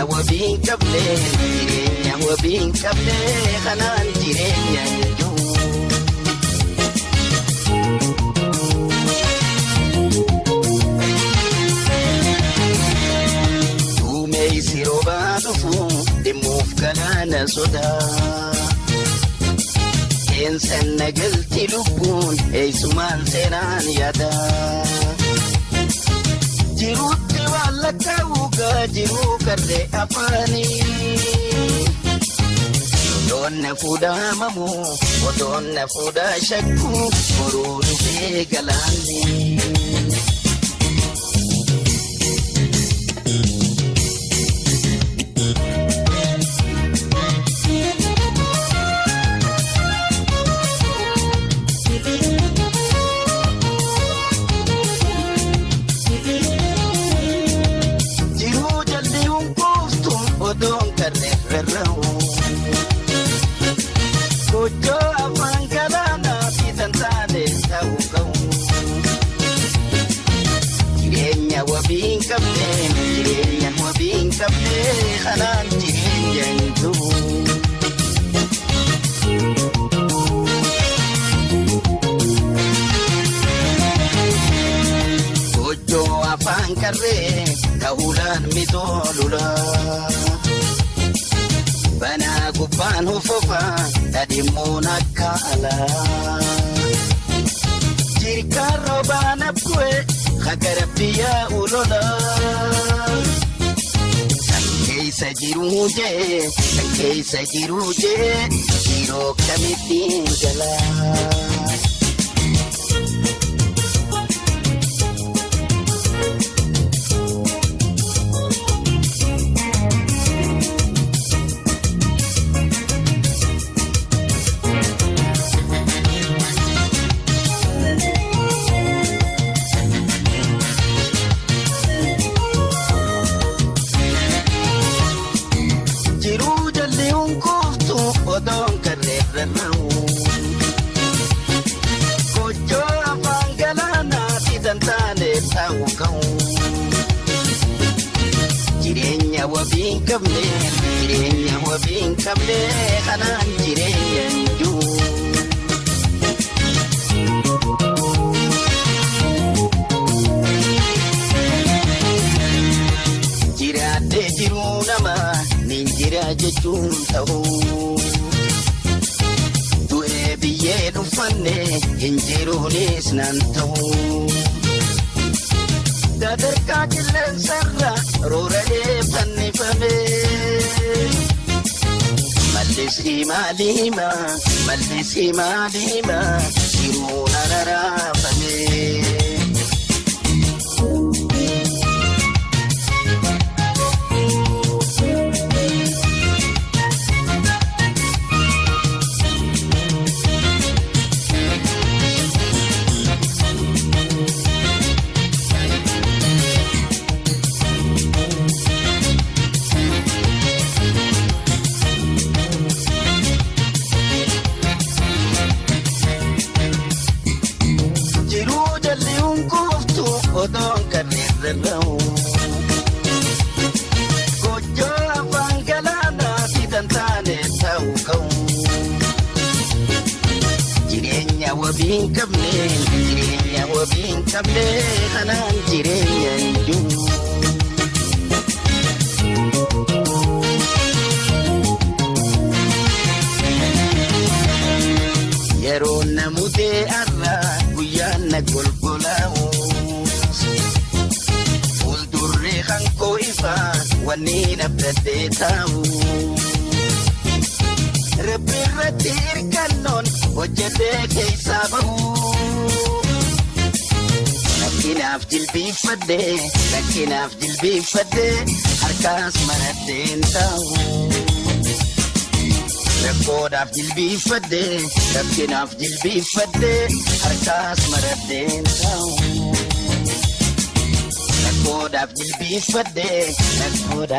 Wabii hin qabne, jireenya wabii hin qabne, kanaan jireenya hin jiru. Duumessi roobaa dhufu dhimmuuf galaana sodaa. Seensan nagalti lubbuun eessumaan seenaan yaada. Jiruutti waan lakkaa'uugaa jiruu karree afaanii. Otoon na fuudhaa mamuu, otoon na fuudhaa shakkuu, boruu dhufee galaanni. Jiruu jalli hunkuuftu otoon karree rarra'u. Gochoo afaan galaanaa fi tantaane ta'uu qabu. Jireenya wabii hin qabne, jireenya wabii hin qabne, kanaan jireenya hin jiru. Gochoo afaan qarree ta'uudhaan mitoolula. Banaa gubbaan hufufa dhadhimmuun akka alaa. Jirkaan roobaan abbu'e hagara biyyaa ulola. San keessa jiruu jee, san keessa jiruu jee, yeroo kamittiin galaa. Jiruu jalli hunkuuftu otoon karree rarra'u. Gochoo afaan galaanaa fi tantaane ta'uu ka'u. Jireenya wabii hin qabne, jireenya wabii hin qabne, kanaan jireenya hin jiru. Jiraatee jiruu nama nin jira jechuun ta'u. Du'ee biyyee dhuffanne hin jiruunis nan ta'u. Sadarkaa qilleensarra roora'ee fannifame. Mallisii maaliima, mallisii maaliima, jiruun araraafame. Jiruu jalli hunkuuftu otoon karreen rarra'u. Gochoo afaan galaanaa fi tantaane ta'uu ka'u. Jireenya wabii hin qabne, jireenya wabii hin qabne, kanaan jireenya hin jiru. Yeroo namutee arra guyyaan na golgolaa'u. Fuuldurri hankoo ifaa wanni nabdadhee taa'u. Rabbi irratti hirkannoon hojjetee keessaa bahu. Rakkinaaf jilbiiffadhee, rakkinaaf jilbiiffadhee, harkaas maradheen taa'u. Rakkoodhaaf jilbiiffadhee, rakkinaaf jilbiiffadhee, harkaas maradheen taa'u. Rakkoodhaaf jilbiiffadhee, rakkoodhaaf.